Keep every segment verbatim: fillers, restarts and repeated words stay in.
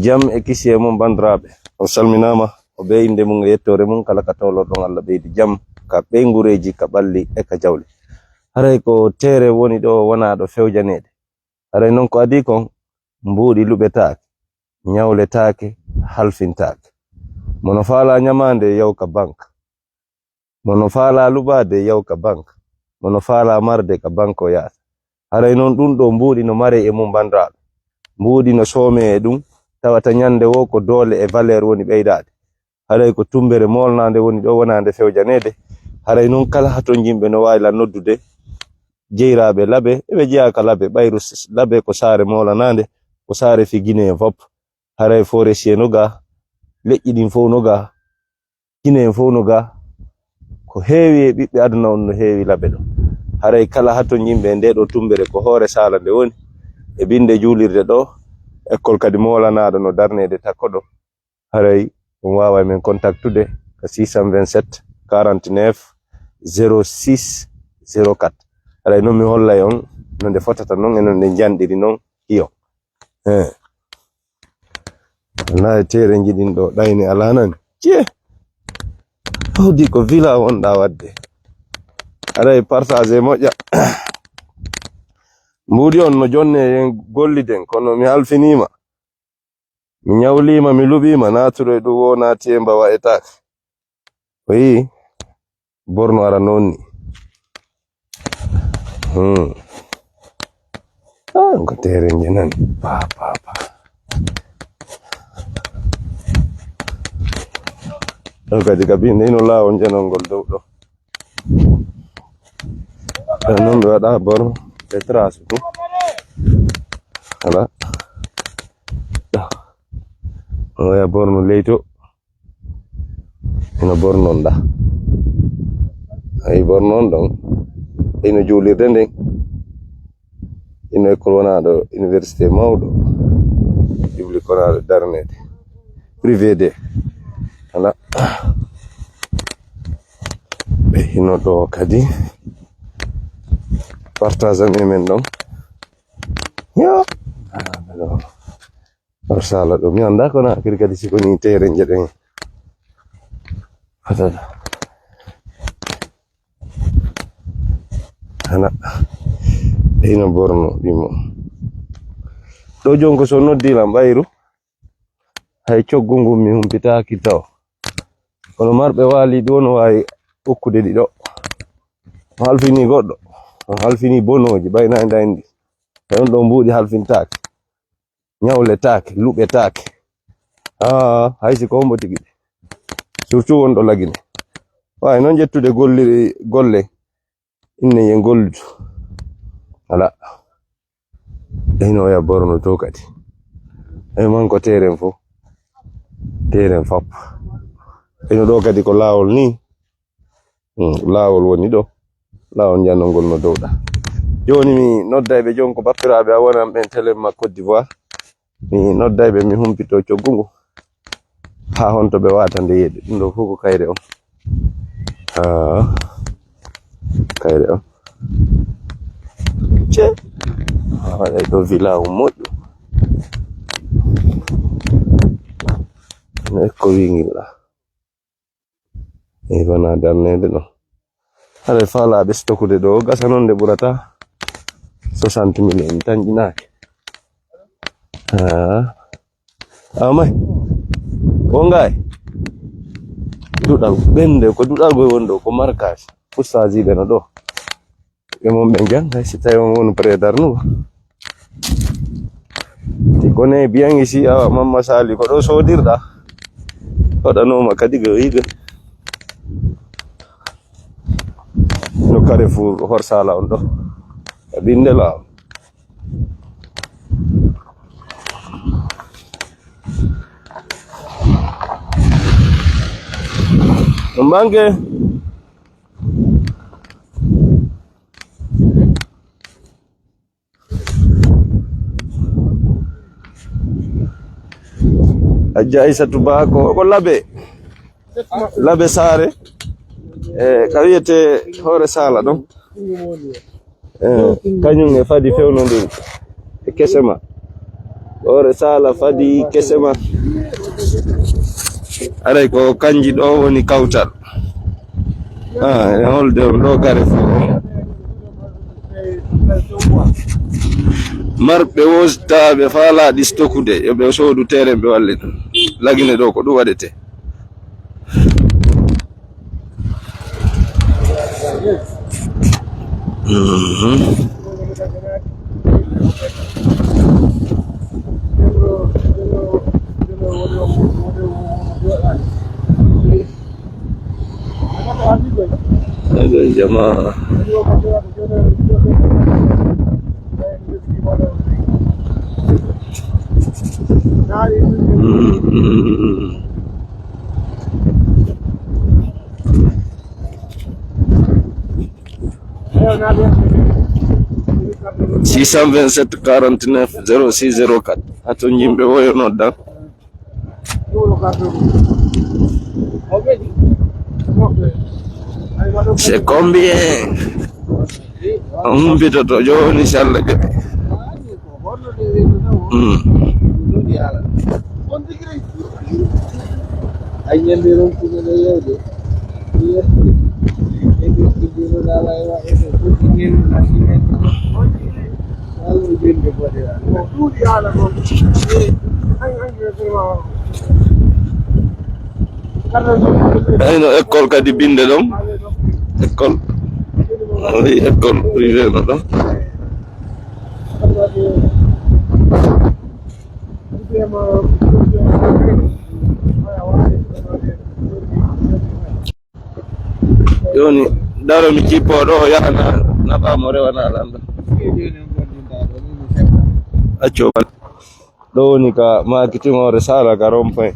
Jam e kisi e mum, banndiraaɓe. On salminaama, o bee innde mum e yettoore mum, kala ka towloɗon, Allah ɓeydu jam ka ɓeynguureeji, ka ɓalli e ka jawle. Haray ko teere woni ɗo wonaaɗo fewjaneede. Haray non ko adii kon, mbuuɗi luɓetaake, ñawletaake, halfintaake. Mo no faalaa ñamaande, yaw ka bank. Mo no faalaa luɓaade, yaw ka bank. Mo no faalaa marde, ka bank o yahata. Haray non ɗum ɗo mbuuɗi no maree e mum, banndiraaɓe. Mbuuɗi no soomee e ɗum, tawata ñande woo ko doole e valeur woni ɓeydaade. Haray ko tummbere moolnaande woni ɗo, wonaande fewjaneede. Haray non kala hatonjinɓe no waawi la noddude jeyraaɓe Labe, eɓe jeyaa ka Labe, ɓayru s-, Labe ko saare moolanaande, ko saare fii Gine en fof. Haray forestier no gaa, leƴƴi ɗin fof no gaa, Gine en fof no gaa. Ko heewi e ɓiɓɓe aduna on no heewi Labe ɗo. Haray kala hatonjinɓe e ndee ɗo tummbere ko Hoore Saala nde woni, e binnde juulirde ɗo, école kadi moolanaaɗo no darneede takko ɗo. Haray on waaway men contactude ka six cent vingt-sept quarante-neuf zéro six zéro quatre. Haray non mi hollay on no nde fotata non e no nde njanɗiri non hiyo. Eh. Wallaahi teereeji ɗin ɗo ɗayni alaa nan. Ciye. Hawdi ko villa wonɗaa waɗde. Haray partage moƴƴa. Mbuuɗi on no jonne en golliden, kono mi halfiniima. Mi ñawliima, mi luɓiima, naatuɗo e ɗum woo naati e mbawa e taak. O yii borno ara noon ni. Hmm. Ah, ko teere njanani. Pa, pa, pa. Ɗo kadi ka binde ino laawol njanol ngol dow ɗo. Ɗo noon ɓe waɗa borno, ɓe trace ɗum. Voilà. Ɗo. Oya borno leyto. Ino borno on ɗa. Ay borno on ɗon. Ino juulirde nden. Ino école wonaaɗo université mawɗo. Public wonaaɗo darneede. Privé de. Voilà. Ɓe hino ɗo kadi. Partage am e men ɗon. Yo. Ah, alors. Hoore Saala ɗo. Mi anndaa kono kadi kadi siko ni teere njeɗen. Fatata. Hana. Ino borno ɗimo. Ɗo jon ko so noddi lam ɓayru. Hay coggu ngu mi humpitaaki taw. Kono marɓe waali ɗo no waawi ukkude ɗi ɗo. O halfini goɗɗo. O halfini bonooji ɓay nayi ndayndi. Hay on ɗo mbuuɗi halfintaake. Ñawletaake, luɓetaake. Ah, hay si ko hombo tigi de. Surtout wonɗo Lagine. Waawi noon ƴettude golliri-, golle. Inne yen golludu. Voilà. Ino oya borno to kadi. Ay man ko teeren fof. Teeren fop. Ino ɗo kadi ko laawol ni. Hmm, laawol woni ɗo. Laawol njannol ngol no dow ɗa. Jooni mi nodday ɓe jon ko bappiraaɓe a wonan ɓen télé ma Côte d'Ivoire. Mi nodday ɓe mi humpito coggu ngu. Haa honto ɓe waata nde yeeɗi. Ɗum ɗo fof ko kayre on. Ah, kayre on. Ce. Ah, waɗay ɗo villa o moƴƴo. No ekko wingilla. E wona darneede ɗo. Haɗa faalaaɓe stokude ɗo, gasa noon nde ɓurata soixante mille en tanƴinaaki. Ah. Amay. O ngaay. Duɗal ɓende, ko duɗal goy woni ɗo, ko marquage. Fussaaji ɓe no ɗo. Ɓe mon ɓe njan, hay si tawi on wonu pré darnugo. Ti ko ne biyangi si awa Mamma Sali ko ɗo sodirɗa. Waɗanoma kadi ko yiɗi. No Carrefour Horsala on ɗo. E binde laaw. Ɗum banke. Hajja Aysatu Ba ko, ko Labe. Labe Saare. E, ka wiyete Hoore Saala ɗon. E, kañum e fadi fewnondiri e kese ma. Hoore Saala fadi kese ma. Aray ko kanji ɗo woni kawtal. Ah, e holde on ɗo gare fof. Marɓe wostaaɓe faalaaɗi stokude, yo ɓe soodu terrain ɓe wallita. Lagine ɗo ko ɗum waɗete. Mhm. Eɗen jamaa. Six cent vingt-sept quarante-neuf zéro six zéro quatre. Hato yimɓe woyo nodda. C'est combien? On humpitoto jooni, si Allah jaɓi. Hmm. Ayno école kadi binde ɗon. École. Wi école privé no ɗon. Jooni, daro mi jippoo ɗo, o yaha na, naɓaa mo rewana lanɗo. Accu o ɓal-, ɗo woni ka marketing Hoore Saala ka rond-point.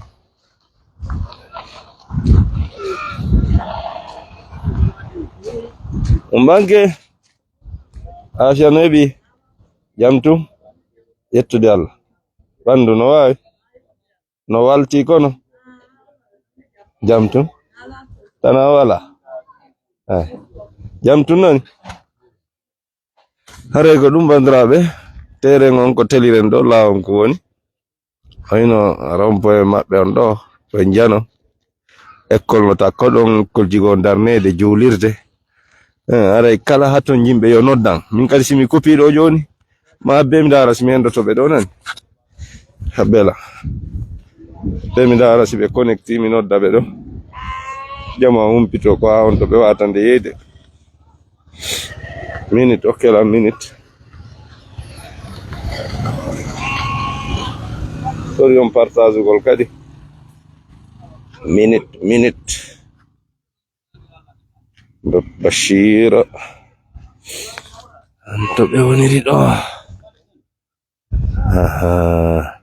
On banke, Afiya no heɓi jam tun, yettude Allah. Ɓanndu no waawi? No walti kono? Jam tun? Tana wala? Ay. Jam tun nani? Haray ko ɗum, banndiraaɓe, terrain on ko teliren ɗo, laawon ko woni. Hayno rond-point maɓɓe on ɗo, ko e njano. École no takko ɗon, école jigo darneede, juulirde. Eh, aray kala haton yimɓe yo noddan. Min kadi si mi kupiiɗo jooni, ma habbe mi ndaara si mi hendoto ɓe ɗo nani. Habbela. Te mi ndaara si ɓe connecti, mi nodda ɓe ɗo. Jama humpito ko haa on to ɓe watande yeyde. Minute, ok, la minute. Sori on partage gol kadi. Minute, minute. Ba-, Bashir. An to ɓe woniri ɗo. Aha.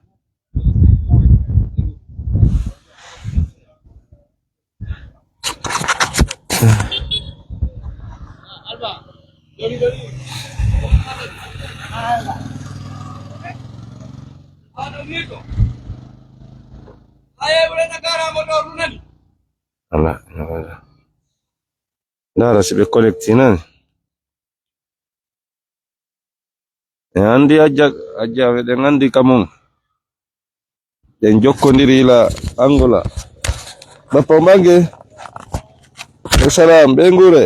Ala, ala. Ndaara si ɓe connecti nani. En anndi ajja-, ajjaaɓe ɗen anndi ka mum. Ɗen jokkondiri ila Angola. Bappa Mbange. Salam, ɓe nguure.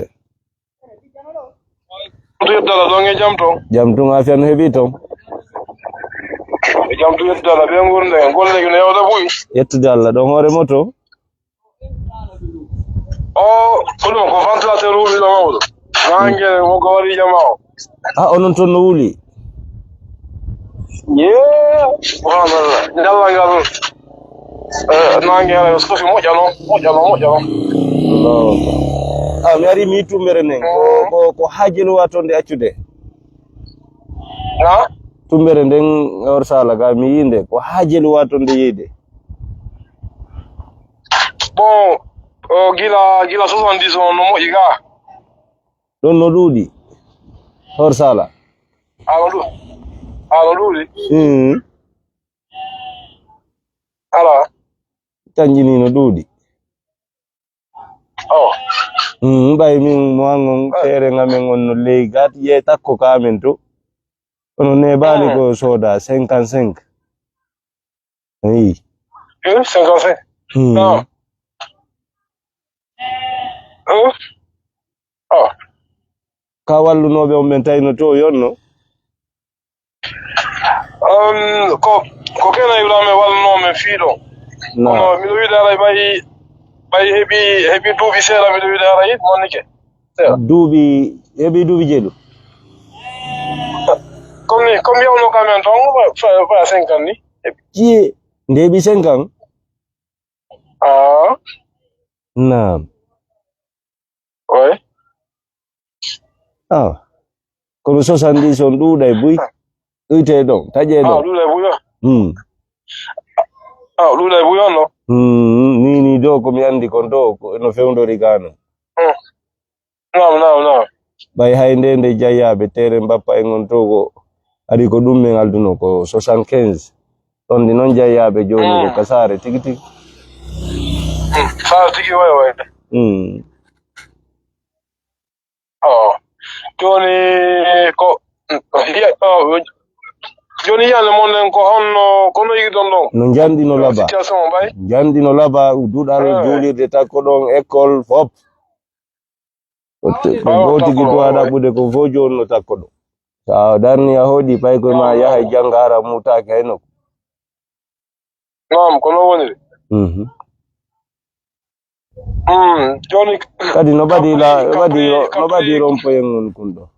To yeddala ɗon e jam ton. Jam tun, Afiya no heɓi ton. E jam to yeddala, ɓe nguure, golle no yawta buy. Yettude Allah, ɗon hoore moto. O, ko ɗum ko ventilateur wuli ɗo mawɗo. Nange mo ko waɗi jama o. A, onon ton no wuli? Ye, subhanallah. Njalla ngal. Eh, nange ala sofi moƴƴano, moƴƴano, moƴƴano. Allahu Akbar. A, mi ari mi tumbere nden. Ko, ko, ko haajelu wato nde accude. Ha? Tumbere nden or sala ga mi yinde. Ko haajelu wato nde yeyde. Bon, o gila, gila soixante-dix on no moƴƴi ga. Ɗon no ɗuuɗi. Hor sala. Ano ɗu-, ano ɗuuɗi. Mm. Ala. Kanji ni no ɗuuɗi. Oh. Mm, ɓay min mo angon tere ngamen on no ley gat ye takko ka amen to. Kono neeɓaali ko sooda cinquante-cinq. Ayi. Eh, cinquante-cinq. Hmm. Non. Hein? Oh. Ka wallunooɓe on ɓen tawino to yonno? Um, ko ko kena ibrahima wallunoo men fii ɗon. No. Kono miɗo wiide aray ɓay ɓay heɓi heɓi duuɓi seeɗa, miɗo wiide aray monnike seeɗa. Duuɓi, heɓi duuɓi jeeɗu. Comme ni comme yawno kamen ton fa fa cinq ans ni. Ciye, nde heɓi cinq ans? Ah. Naam. Oui. Ah. Kono soixante-dix on ɗuuɗay buy. Ɗuyte ɗon, taƴe Ah, ɗon. ɗuuɗay buy on. Hmm. Ah, ɗuuɗay buy on no. Hmm, ni ni do ko mi andi kon do ko no fewndori gano. Naam, naam, naam. Ɓay hay nde nde jayyaɓe tere mbappa e ngon to ko ari ko ɗum men alduno ko soixante-quinze. Ɗon ndi noon jayyaɓe jooni ko ka saare tigi tigi. Saare tigi, way way. Hmm. Oh. Jooni ko hiya oh, jooni yiyande mon nden ko honno kono yiɗon ɗon? No njanɗi no laba. Situation o ɓay. Njanɗi no laba, duɗal, juulirde takko ɗon, école, fop. Ko te- ko Ɓaawo goo tigi takko duwa ɗon, ɗaɓɓude ko fof jooni no takko ɗo. So a darni a hoɗi pay koye ma yaha e jannga hara mutaaki hay nokku. Naam, ko non woniri. Mhm. Mm, jooni Kadi no ɓadi la kaɓɓi- waɗi kaɓɓi- no kaɓɓi- ɓadi rompoyen ngon kun ɗo.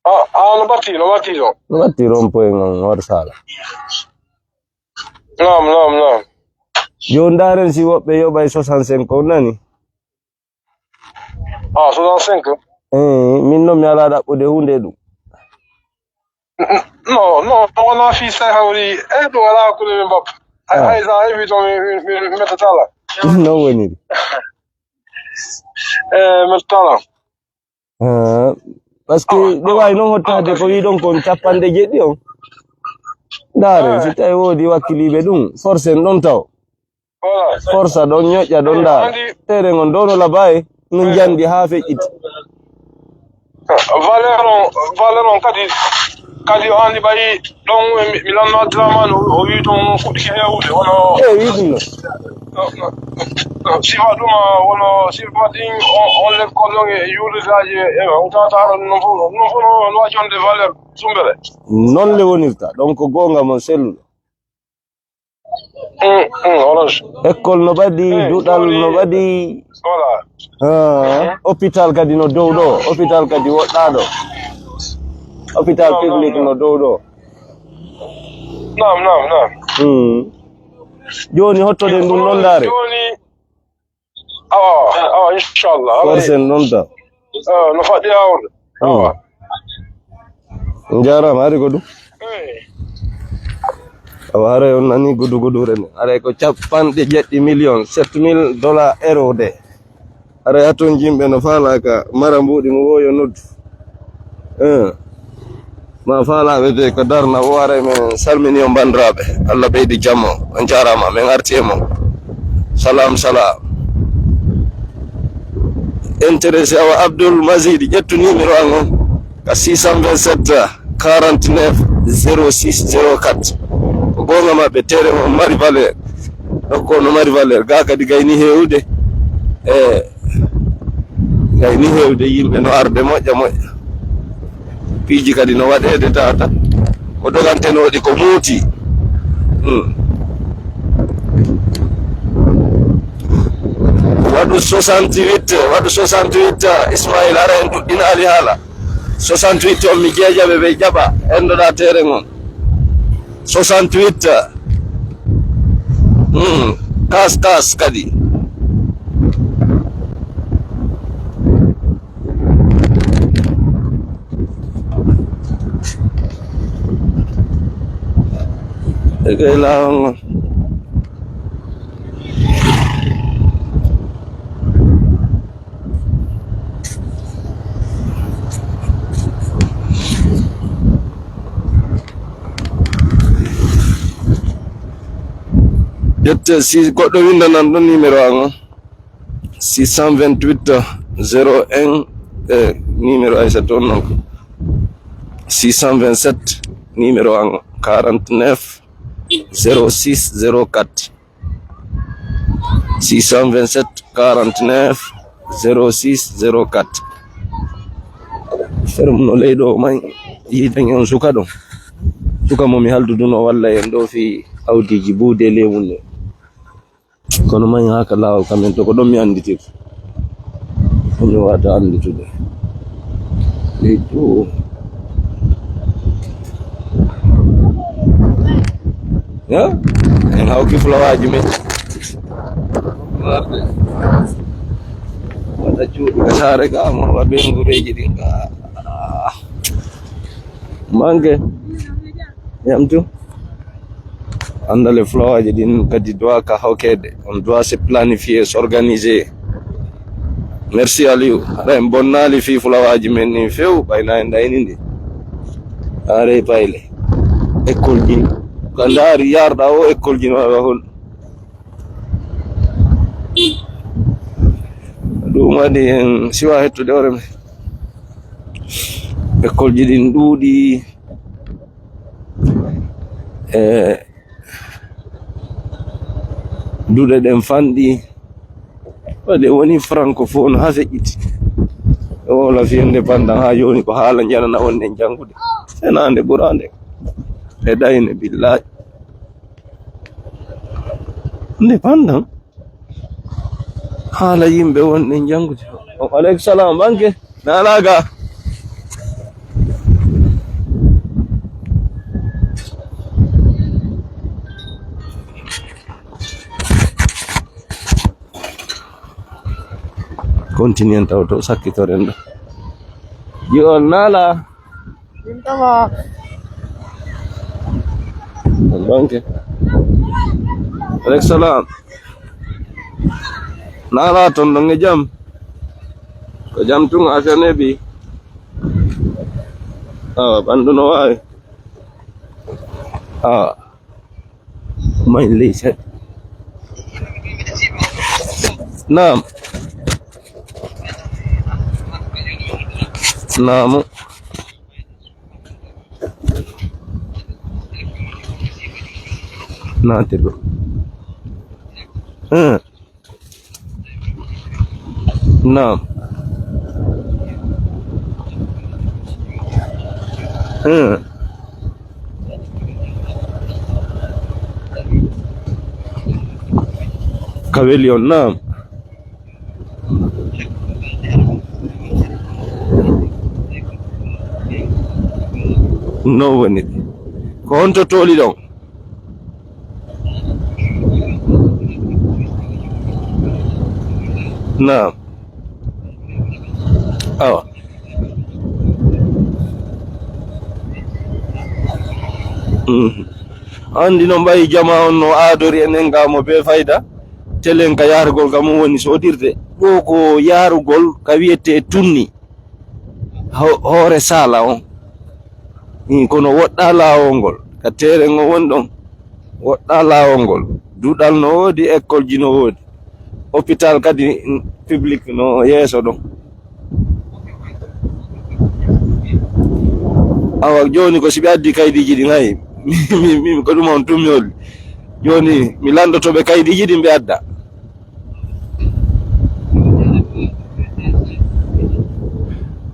Ah, ah, no ɓatti, no ɓatti ɗo. No watti rompoyen ngon hor sala. Naam, naam, naam. Yo ndaren si woɓɓe yoɓay soixante-cinq on nani. Ah, soixante-cinq. Eh, min noon mi alaa ɗaɓɓude huunde e ɗum. Non, non, wonaa fii say hawri e ɗum alaa hakkunde min mbappa. Hay Ah. Hay sa heɓi to mi mi- mi- mi mettata la. No woniri. E mettata la. Ah, parce que ɗe waawi noon hottaade ko wiɗon kon capanɗe jeɗɗi on. Ndaare, si tawi woodi wakkiliiɓe ɗum, force en ɗon taw. Voilà. Forsa ɗon ñoƴƴa ɗon ndaara. Andi Tere ngon ɗo no labaye, no njandi haa feƴƴiti. Valeur on, valeur on kadi kadi o andi ɓayi ɗon mi mi lanno Abdourahmane o o wi ɗum fuɗɗike hewde wono E wi ɗum no. Sifa ɗum wono sifa ɗin on lekkol ɗon e yurlitaaji e hawtataaro ɗum non fof ɗum fof no wajonde valeur sumbere. Noon le wonirta. Donc goonga mon selluɗo. Orange. École no ɓaɗi, duɗal no ɓaɗi. Voilà. Ah, hôpital kadi no dow ɗo, hôpital kadi woɗɗaɗo. Hôpital public no dow ɗo. Naam, naam, naam. Hmm. Joni hottoɗen ɗum noon ndaare. Joni awa awa inchallah. Forsen noon taw. No faɗɗi awde. Awa. Jarama, hari ko ɗum. Awa, haray on nani gudu gudu rene. Haray ko capanɗe jeɗɗi million, sept mille dollars euro de. Haray hatton jimɓe no faalaka mara mbuɗi mo woyo noddu. Eh. Ma faalaɓe de ko darna o. Haray men salmini on bandiraɓe. Allah ɓeydi jammo. On jarama, men arti e mon. Salam salam. Intéressé awa Abdoul Mazid, ƴettu numéro an on ka six cent vingt-sept quarante-neuf zéro six zéro quatre. Ko goonga maɓɓe, tere on mari valeur. Ɗokko no mari valeur, ga kadi gayni hewde. E gayni hewde, yimɓe no arde moƴƴa moƴƴa. Piiji kadi no waɗeede tata. Ko dogantenoɗi ko muuti. Hmm. Waɗu soixante-huit, waɗu soixante-huit, Ismail, ara en ɗuɗɗina ali haala. Soixante-huit on mi jeejaɓe ɓe jaɓa endoɗa tere ngon. Soixante-huit. Hmm. Kas kas kadi. E kay laawol ngol. Ƴette si goɗɗo windanan ɗon numéro an on. Six cent vingt-huit zéro un, e numéro Aïssa toon non ko six cent vingt-sept, numéro an quarante-neuf zéro six zéro quatre, six cent vingt-sept quarante-neuf zéro six zéro quatre. Ferme no leyɗo o may, yiiden on suka ɗo. Suka mo mi halduduno walla en ɗo fi awdiji buude lewun ne. Kono may haka laawol kamen to ko ɗon mi anditir. Ko mi wata anditude. Leydi o. Ya? En hawki fulawaji men. Warde. Wata cuuɗi ka saare ka, mo waɗ ɓe ngureji ɗin ka. Ah. Manque. Yamtu. Andale fulawaji ɗin kadi doit ka hawkede. On doit se planifier, s'organiser. Merci Aliou. Haɗa en bonnali fi fulawaji men ni few, ɓayna en ɗayni ndi. Are payle. École ji. Ka ndaari yarɗa o école ji no hol. Ɗum waɗi en siwa hettude hoore men. École ji ɗin ɗuuɗi. E duɗe ɗen fanɗi. Waɗi woni francophone ha feƴƴiti. E wowla fi indépendant ha joni ko haala njanana wonɗen janngude. Senande ɓurande. E ɗayne billahi. Indépendant. Haala yimɓe wonɗen janngude. Wa aleykum salam, banke. Nanaga. Continue en taw to sakkitoren ɗo. Yo nala. Min tama. Banke. Aleykum salam. Nala ton ɗon e jam. Ko jam tun, affaire nebi. Awa, ɓandu no wawi. Awa. May ley seɗɗa. Naam. Naamu. Naatirɗo. Eh. Naam. Hmm. Ka weli on, naam. No woni? Ko honto tooli ɗon? Naam. Awa. Mhm. Anndi no mbayi jama on no aadori enen ga mo be fayda. Telen ka yahrugol ka mum woni sodirde. Ɗo ko yahrugol ka wiyete tunni. Ho-, hoore saala on. Mm, kono woɗɗa laawol ngol. Ka teeren on woni ɗon. Woɗɗa laawol ngol. Duɗal no woodi, école ji no woodi. Hôpital kadi, mm, public no yeeso ɗon. Awa, jooni ko si ɓe addi kaydiiji ɗin, hay, mi, mi, mi, ko ɗum on tummi holli. Jooni, mi landoto ɓe kaydiiji ɗin ɓe adda.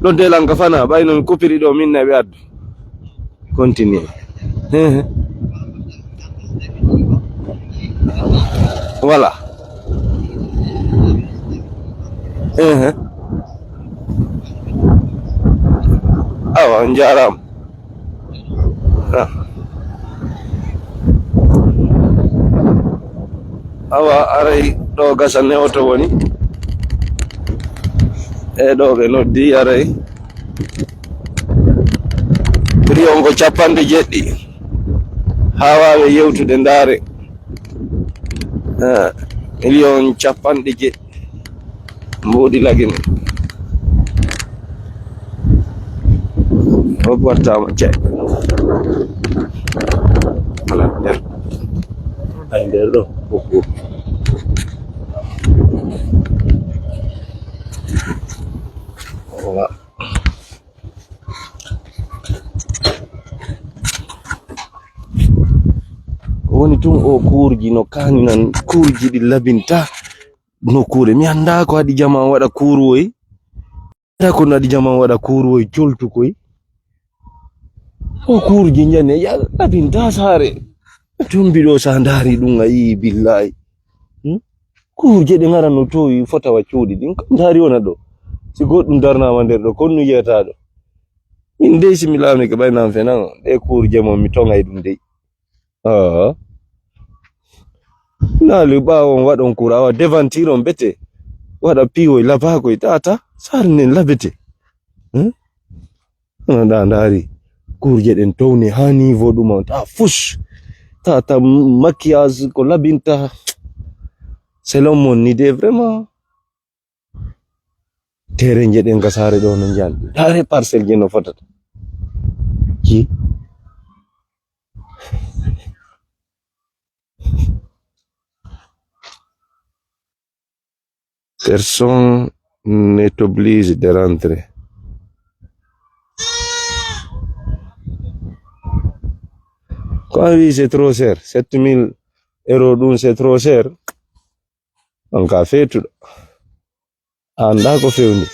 Ɗo delan ka fana, ɓay no mi kupiri ɗo, min na ɓe addu. Continue. Hehe. Voilà. Hehe. Awa, on njaaraama. Ah. Awa, aray ɗo gasa ne oto woni. E ɗo ɓe noddi aray. Prix on ko capanɗe jeɗɗi. Haa waawe yewtude ndaare. Ah, million capanɗe jeɗɗi. Mboodi lagine. O wattaama cay. Ala nder. Ay nder ɗo. Ɓokko. Voilà. Tun o kuurji no kaani nan, kuurji ɗi labinta nokkuure. Mi anndaa ko haɗi jamaa waɗa kuuruwoy. Era ko no haɗi jamaa waɗa kuuruwoy joltu koy. O kuurji njane ya labinta saare. Tumbi ɗo sa ndaari ɗum a yii billahi. Hmm? Kuurje ɗe ngara no towi fotawa cuuɗi ɗin. Ndaari wona ɗo. Si goɗɗum darnaama nder ɗo, kon nu yiyata ɗo. Min dey si mi laamike ɓay nan fenan, ɗe kuurje mon mi toŋay ɗum dey. Ah. Naali ɓaawo on waɗon kura, awa devantir on bete. Waɗa piiwoy labaakoy tata, sarnen labete. Hmm? Ana da ndaari, kuurje ɗen towne haa niveau ɗum on, ta fus. Tata maquillage ko labinta. Selon mon ni de vraiment. Tere njeɗen ka saare ɗo no njan. Ndaare parcelle je no fotata. Ji. Personne n'est obligé de rentrer. Ko a wi c'est trop cher, sept mille euros ɗum c'est trop cher. On ka feetuɗo. A anndaa ko fewndi.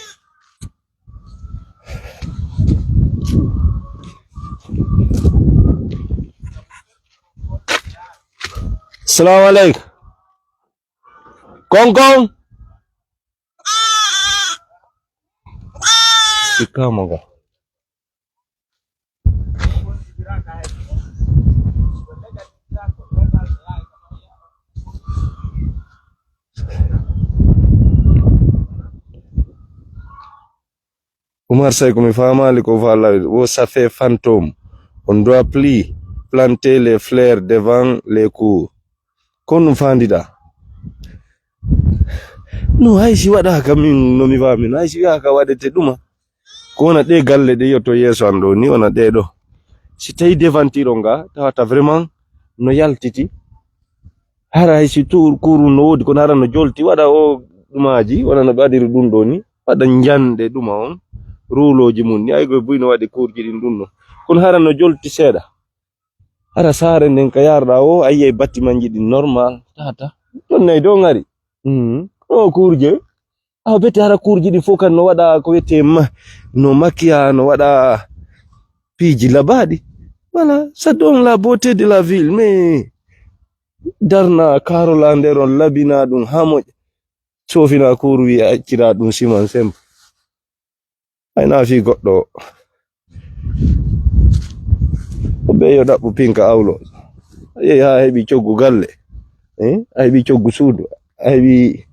Salamu aleykum. Konkon. Sikkama ga. Umar Sey, ko mi faamaali ko faalaade, wo ça fait fantôme. On doit plus planter les fleurs devant les cours. Ko ɗum faandiɗaa? No hay si waɗaaka min, no mi faami, no hay si wiyaaka waɗete ɗuma. Ko wona ɗe galle ɗe yotto yeeso an ɗo ni, wona ɗe ɗo. Si tawi devanture on nga, tawata vraiment no yaltiti. Hara hay si tour cour no woodi, kono hara no jolti, waɗa o ɗumaaji, wona no ɓe waɗiri ɗum ɗo ni, waɗa njanɗe ɗuma on, ruulooji mum ni, ay koye buy no waɗi courji ɗin ɗum ɗo. Kono hara no jolti seeɗa. Hara saare nden ka yarɗa o, a yiyay bâtimentji ɗin normal, tata. Ɗon nay dow ngari. Mhm. O courje, awa bete hara courji ɗin fof kan no waɗa ko wiyetee ma-, no makiya, no waɗa piiji labaaɗi. Voilà, ça donne la beauté de la ville, mais darna karola nder on labina ɗum haa moƴƴa. Sofina cour wi a accira ɗum siman semp. Ay na fii goɗɗo o. Ko ɓe yo ɗaɓɓu pinka awlo. A yehi haa heɓi coggu galle. Eh? A heɓi coggu suudu. A heɓi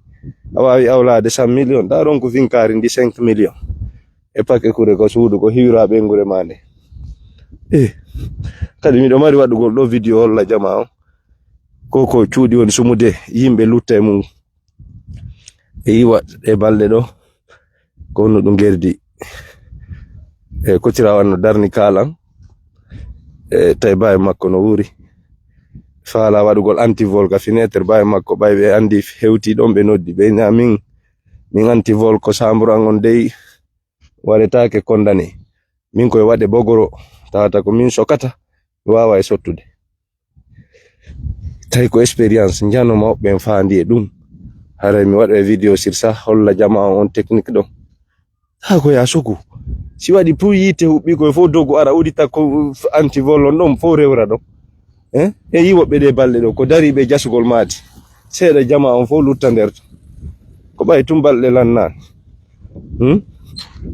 a waawi awlaade cent millions. Ndaa ronku finkaari ndi cinq millions. E paquet kure ko suudu ko hiwira ɓeynguure maa nde. Eh. Kadi miɗo mari waɗugol ɗo vidéo holla jamaa on. Ko ko cuuɗi woni sumude yimɓe lutta e mum. E yiwa e balɗe ɗo. Ko honno ɗum gerdi? E kotirawan no darni kaalan. E tawi baawi makko no wuuri. Faala waɗugol antivol ka fenêtre baawi makko, ɓay ɓe anndi hewti ɗon ɓe noddi. Ɓe na min, min antivol ko samburu an on dey waretaake condamné. Min koye waɗe bogoro, tawata ko min sokata, mi waawa e sottude. Tawi ko expérience, njano mawɓe en faandi e ɗum. Haray mi waɗa e vidéo sirsa, holla jamaa on technique ɗo. Haa ko yaa soku. Si waɗi pour yiite huɓɓi koye fof dogu ara udita ko antivol on ɗon fof rewra ɗon. Eh? E yi woɓɓe ɗe balɗe ɗo, ko dariiɓe jasugol maadi. Seeɗa jamaa on fof lutta nder to. Ko ɓay tun balɗe lannaani. Hmm?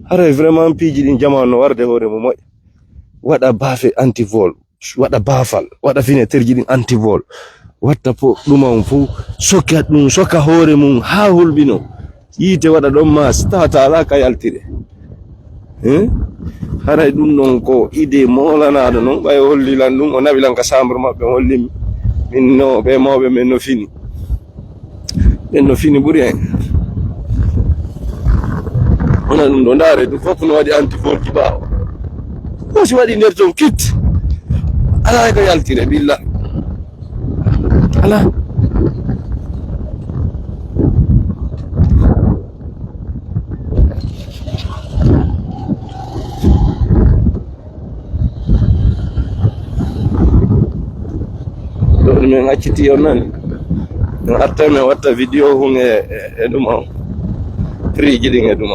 Haray vraiment piiji ɗin jamaa on no warde hoore mo moƴƴa. Waɗa baafe antivol. Waɗa baafal, waɗa fineterji ɗin antivol, watta po ɗuma on fof, soka ɗum, soka hoore mum haa hulɓino. Yiite waɗa ɗon maas, tawata alaa ka yaltire. Eh? Haray ɗum ɗon ko idée moolanaaɗo non, ɓay o holli lan ɗum, o nawi lan ka chambre maɓɓe, o holli mi. Min no, ɓe mawɓe men no fini. Ɓen no fini ɓuri en. Wona ɗum ɗo, ndaare, ɗum fof no waɗi anti volti ɓaawo. Ɗum si waɗi nder ton kit, alaa ko yaltire, billa. Alaa. Ɗo Min acciti on nani. Min arta min watta video hun e, e, e ɗum on. Prix ji ɗin e ɗum on.